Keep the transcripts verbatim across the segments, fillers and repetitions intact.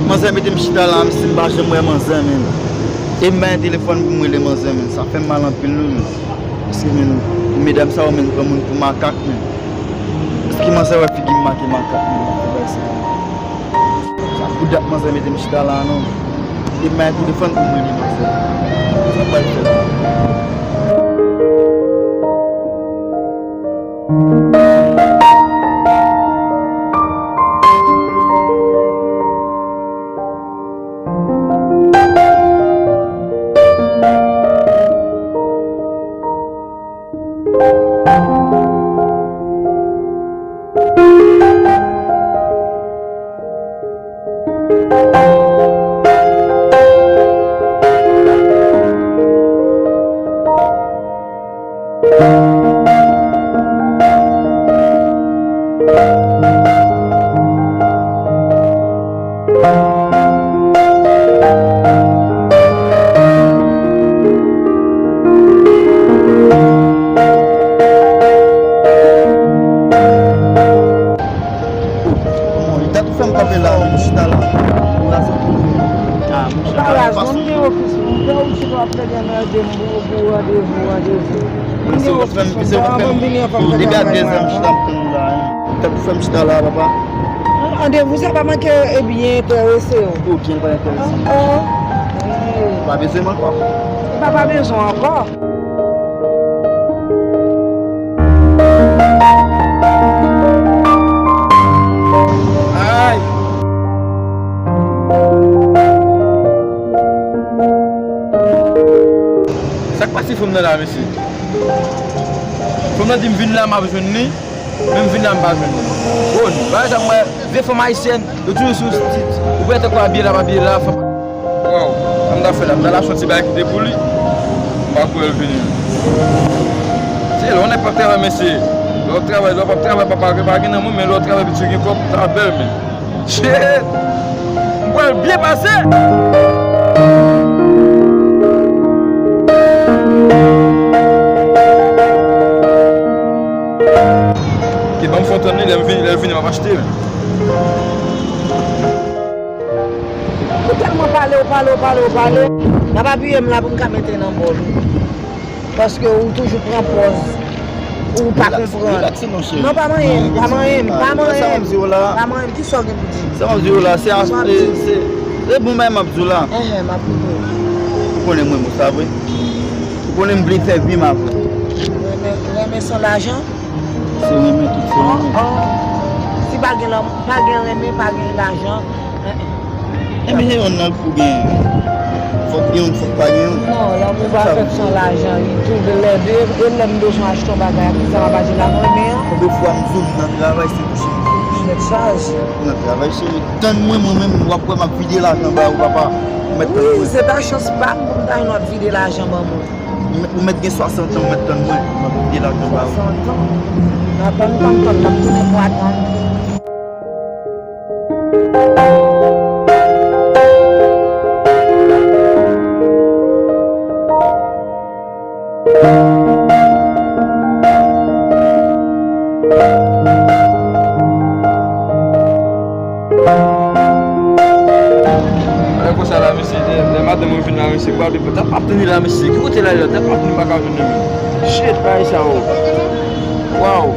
Manzè mete m chita la, menm si m pa janm wè manzè, menm. E m pa gen telefòn pou m rele manzè, menm. Sa fè m mal anpil, wi, menm. Paske, menm, medam sa yo, menm, pran moun pou makak, menm. Èske manzè wè figi m make makak, menm? Sa pou dat manzè mete m chita la, non. E m pa gen telefòn pou m rele manzè. Sa pral fè la. Li ta tou fè m kanpe la, m chita la. Ou raze m. Ah, monchè. Ou pa raze m, m gen ofis mwen. M gen ofis mwen, w ap plede mande m pou, pou randevou, randevou. M gen ofis mwen, m pa vin anvan m fè travay mwen. Depi a dèzè m chita m tann ou la, hein. Ou ta tou fè m chita la, papa. Randevou sa pa manke, eh, byen enterese w. Okenn pa enterese. Oh, oh. Ou pa bezwen m ankò. Ou pa, pa bezwen ankò. Ay! Sa k pase fanm nan la, mesye? Fanm nan di m vin la, m ap jwenn li. Men m vin la, m pa jwenn li. Bon, bagay sa m wè, vye fanm ayisyèn, yo toujou sou stit. Ou wè tankou abiye la, pa abiye la, fanm. Waw, sa m ta fè la, m ta al achte yon ti bagay kite pou li. M pa kwè l vini. Se lè w nèg p ap travay, mesye. Lè w ap travay, lè w p ap travay, papa, pa gen nan mwen, men lè w travay, pitit, gen kòb, sa bèl, men. Shit! M pral byen pase! Ki ban m fon tann li, lè m vini, lè l vini, m ap achte l. Ou tèlman pale, ou pale, ou pale, ou pale. N ap apiye m la pou m ka mete nan bòl ou. Paske ou toujou pran pòz ou pa konprann. Relax, relax, non, cheri. Non, pa manyen m, pa manyen m, pa manyen m. Sa m ap di w la. Pa manyen m, kisa w gen pou di m? Sa m ap di w la, se, se, se bon bagay m ap di w la. Enhen, m ap koute w. Ou konnen m renmen w, sa vre? Ou konnen m vle fè vi m avè w. Renmen, renmen san lajan? Se renmen, tout se renmen. Oh, oh. Si pa gen lanmou, pa gen renmen, pa gen lajan. Enhen. Enben, se youn nan pou gen. Fòk gen youn, fòk pa gen youn. Non, lanmou pa fèt san lajan. Li tou lè de, e lè m bezwen achte yon bagay, kisa m ap achte la, m renmen an. Konbyen fwa m di w m nan travay, se pou cheri. Nèt chaj. M nan travay, cheri. Tann mwen, mwen menm, w ap wè m ap vide lajan ba ou, papa. Ou mèt tann mwen. Wi, se ta chans pa m pou m ta jwenn w ap vide lajan ban mwen. Ou mèt, ou mèt gen swasant an, ou mèt tann mwen. M ap kite lajan ba ou. Swasant an? Atann, tann, tann, m ap tounen pou atann. Alè konsa la, mesye, lè, lè madanm mwen vin la, mesye, pral, t ap, t ap tann li la, mesye. Ki kote l ale la? T ap, t ap tann li, m pa ka jwenn li menm. Shit, bagay sa, o. Waw.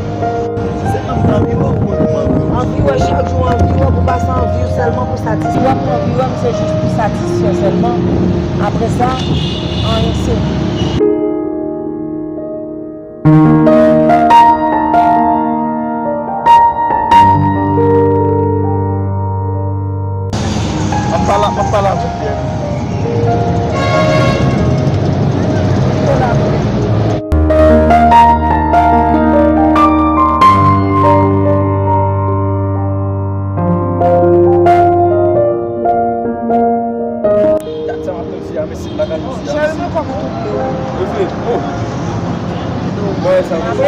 Se anvi, anvi wè w konn m anvi. Anvi wè chak jou, anvi wè pou pase anvi w sèlman pou satisfè. W ap anvi wè m se jis pou satisfè sèlman. Apre sa, anyen se. M ap pale, m ap pale avèk Pierre. Dat sa m ap tann fi a, men si m pa ka jwenn fi a, men si. Cheri, men kòman ou ye? Yo vle, oh. Bon, sa, bon, sa.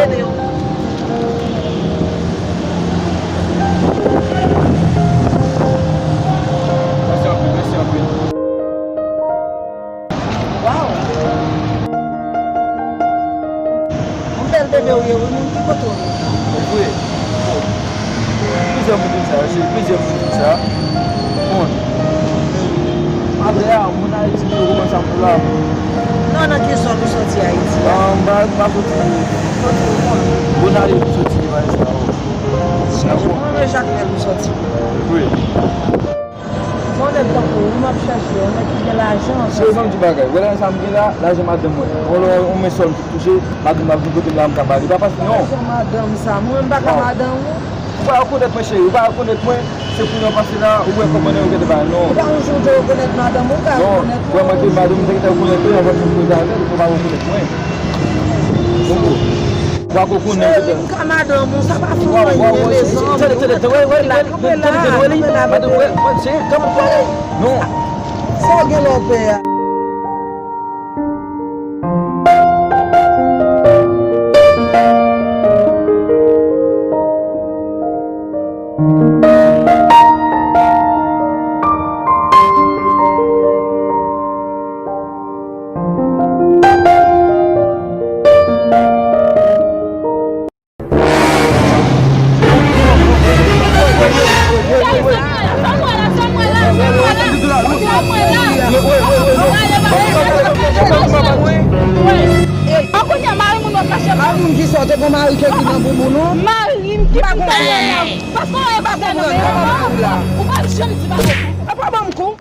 Mèsi anpil, mèsi anpil. Waw! Yon bèl bebe ou ye, wi, moun ki kote w ye? Ou vre? Bon. Plizyè moun di m sa, se plizyè moun di m sa. Bon, Lè a, moun Ayiti ki yo kòmanse ap la. Non, nan ki zòn ou soti Ayiti a? Ah, m pa, m pa soti. Soti ou konnen? Bon, ale m soti li pa esta. Dakò. Mwen, men Jakmèl ou soti. Wi. Bon, nèg tankou ou, m ap chèche yon nèg ki gen lajan. Se yon ti bagay. Wè lajan sa m gen la, lajan madanm mwen. Yon lè, yon men sòl m touche, madanm m ap vin kote m la, m ka ba li. Pa pase, non. Lajan madanm sa, mwen, m pa ka madanm ou. Ou pa rekonèt mwen, cheri, ou pa rekonèt mwen. Se pou yon pase la, ou wè kòman nèg yo gentan ba non. Ou pa yon jou ou te rekonèt madanm ou, ou ka rekonèt mwen. Non, wè mwen ke madanm ou te gentan rekonèt mwen, avan ke m koze avè l, ou pa rekonèt mwen. Ou pa rekonèt mwen. Cheri, m ka madanm ou, sa pa fè anyen, mezanmi. Tande, tande, tande, wè, wè, wè, tande, tande, wè, li, madanm, wè, wè, cheri, kanpe, kanpe. Non. Sa w gen lè w pè a? Mari m ki sa w te gon mari ke ki nan bouboun ou? Mari m ki pou ta la. Paske w pa konprann kòman mari w la. Ou pa janm di bagay. Apa ban m kou.